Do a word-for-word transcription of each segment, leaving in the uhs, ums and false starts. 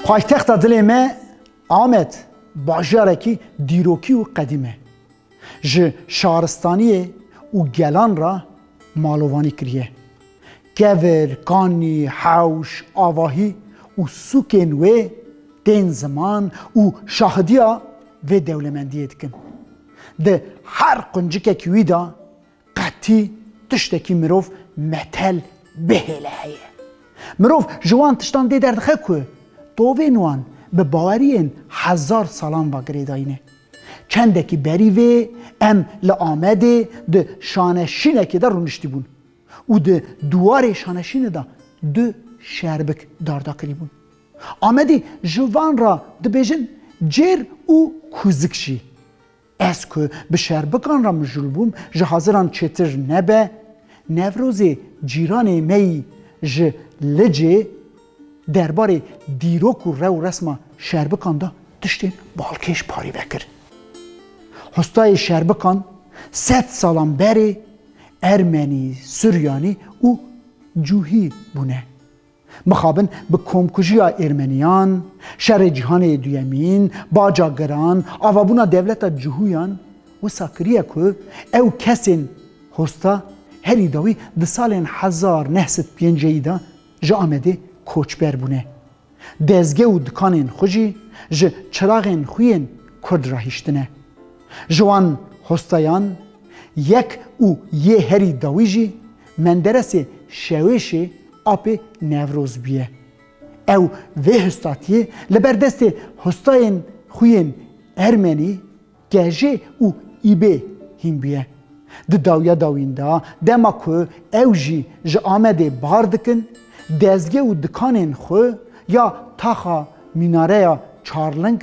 Paytexta dilê me Amed bajarekî dîrokî û qedîm e. Ji şaristaniyê û gelan re malovanî kiriye. Kevir, kanî, hewş, avahî û sûkên wê tên ziman û şahidiya vê dewlemendiyê dikin. Di her quncikekî wî de qetî tiştekî mirov metel bihêle heye. Mirov ji wan tiştan dê derdixe ku tovên wan bi baweriyên hezar salan ve girêdayî ne. Çendekî berî vê em li Amedê di şaneşînekê de rûniştî bûn û di duwarê şaneşînê de du şerbik darda kirî bûn. Amedî ji van re dibêjin cêr û kûzik jî. Ez ku bi şerbikan re mijûl bûm, ji haziran çêtir nebe, Newrozê cîranê me yî ji Licê derbarê dîrok û rew resma şerbikan de tiştên balkêş parî vekir. Hostayê şerbikan sed salan berê Ermenî, Suryanî û Cûhî bûne. Mixabin bi komkujiya Êrmeniyan, şerê cîhanê duyemîn, baca giran, avabûna dewleta Cihûyan wisa kiriye ku ew kesên hosta herî dawî di salên hezar neh sed pêncehî de ji Amedê koçber bûne. Dezge û dikanên xwe jî ji çiraxên xwe yên Kurd re hiştine. Ji wan hostayan yek û yê herî dawî jî Menderesê Şewêşê apê Newroz bûye. Ew vê hostatiyê li ber destê hostayên xwe yên Ermenî, Kejê û Îbê hîn bûye. Di dawiya dawîn de dema ku ew jî ji Amedê bar dikin, dezge û dikanên xwe ya taxa mînareya çarling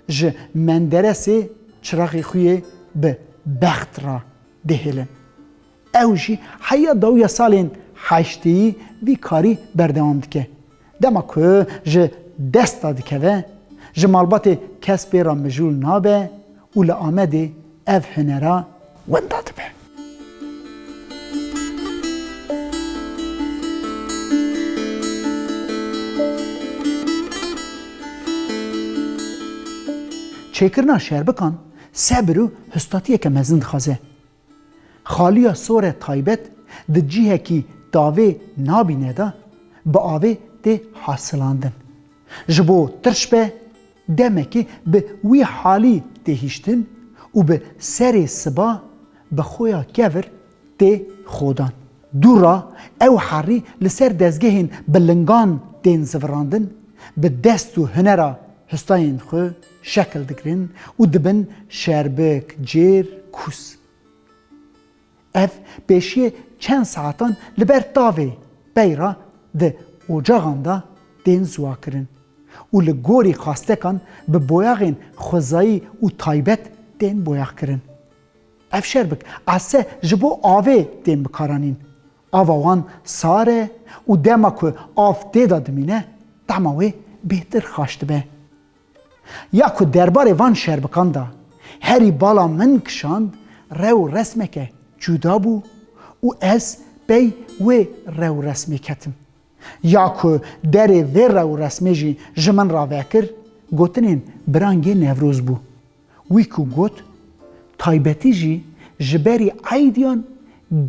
ji Menderesê çiraxê xwe yê bi bext re dihêlin. Ew jî heya dawiya salên heştêyî vî karî berdewam dike. Dema ku ji dest de dikeve, ji malbatê kes pê re mijûl nabe û li Amedê ev hunera winda dibe. Çêkirina şerbikan sebir û histatiyeke mezin dixwaze. Xaliya sor e taybet di cihekî tavê nabîne de bi avê tê hasilandin. Ji bo tirş be, demekê bi wî halî tê hiştin û bi serê siba bi xwe ya kevir tê xodan. Dû re ew herî li ser dezgehên bi lingan tên zivirandin, bi dest û hunera hustayên xwe şekil digirin û dibin şerbik, cêr, kûs. Ev pêşiyê çend saetan li ber tavê pey re di ocaxan de tên ziwakirin û li gorî xastekan bi boyaxên xwezayî û taybet tên boyaxkirin. Ev şerbik ese ji bo avê tên bikaranîn. Ava wan sar e û dema ku av tê de dimîne, tema wê bêhtir xaş dibe. Ya ku derbarê van şerbikan de herî bala min kişand, rew û resmeke cuda bû û ez pey wê rew û resmê ketim. Ya ku derê vê rew û resmê jî ji min re vekir, gotinên birangê Newroz bû. Wî ku got, taybetî jî ji berî eydiyan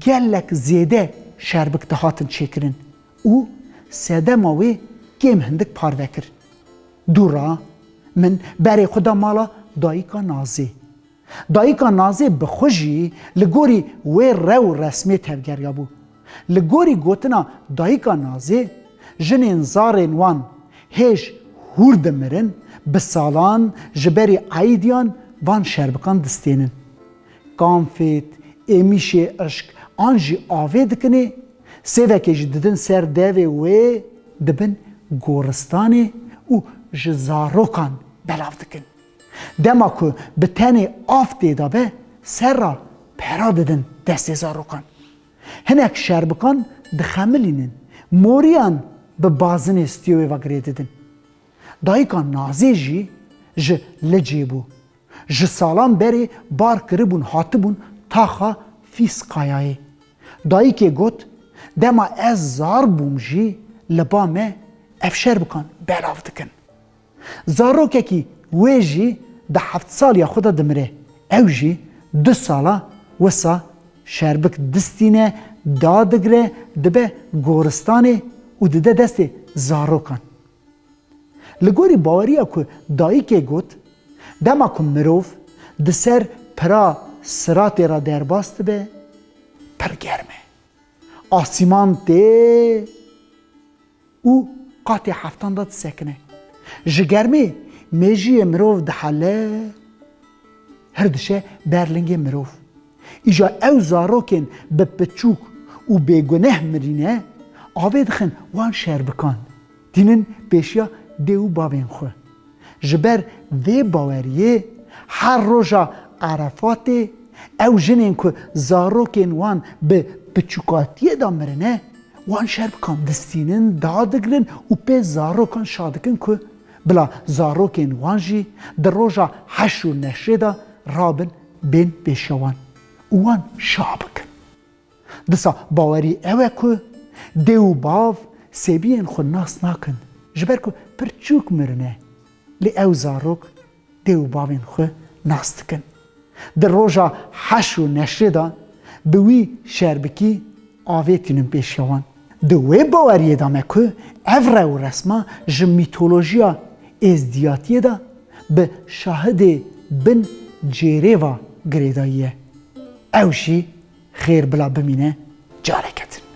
gelek zêde şerbik dihatin çêkirin û sedema wê kêm hindik parve kir. Dû re min berê xwe da mala dayika Nazê. Dayika Nazê bi xwe jî li gorî wê rew û resmê tevgeriya bû. Li gorî gotina dayika Nazê, jinên zarên wan hêj hûr dimirin, bi salan ji berî eydiyan van şerbikan distênin. Kanfêt, êmîşê, işk an jî avê dikinê, sêvekê jî didin ser devê wê, dibin goristanê û ji zarokan belav dikin. Dema ku bi tenê av tê de be, ser re pera didin destê zarokan. Hinek şerbikan dixemilînin, moriyan bi bazinê stiyê wê ve girê didin. Dayika Nazê jî ji Licê bû. Ji salan berê bar kiribûn, hatibûn taxa Fîskayayê. Dayikê got, dema ez zar bûm jî li ba me ev şerbikan belav dikin. Zarokekî wê jî di heft saliya xwe de dimire. Ew jî du sala wisa şerbik distîne, dadigre, dibe goristanê û dide destê zarokan. Li gorî baweriya ku dayikê got, dema ku mirov di ser pira siratê re derbas dibe, pir germ e. Asîman tê û qatê heftan de disekine. Ji germê mêjiyê mirov dihele, her dişe ber lingê mirov. Îja ew zarokên bi piçûk û bêguneh mirîne, avê dixin wan şerbikan, tînin pêşiya dê û bavên xwe. Ji ber vê baweriyê her roja Erefatê ew jinên ku zarokên wan bi piçûkatiyê de mirine, wan şerbikan distînin, dadigrin û pê zarokan şa dikin ku bila zarokên wan jî di roja heş û neşrê de rabin bên pêşiya wan û wan şa bikin. Disa bawerî ew e ku dê û bav sêbiyên xwe nas nakin, ji ber ku pir çûk mirine, lê ew zarok dê û bavên xwe nas dikin. Di roja heş û neşrê de bi wî şerbikî avê tînin pêşiya wan. Di wê baweriyê de me ku ev rew û resma ji mîtolojiya êzdiyatiyê de bi şahidê bin cêrê ve girêdayî ye. Ew jî xêr bila bimîne careke din.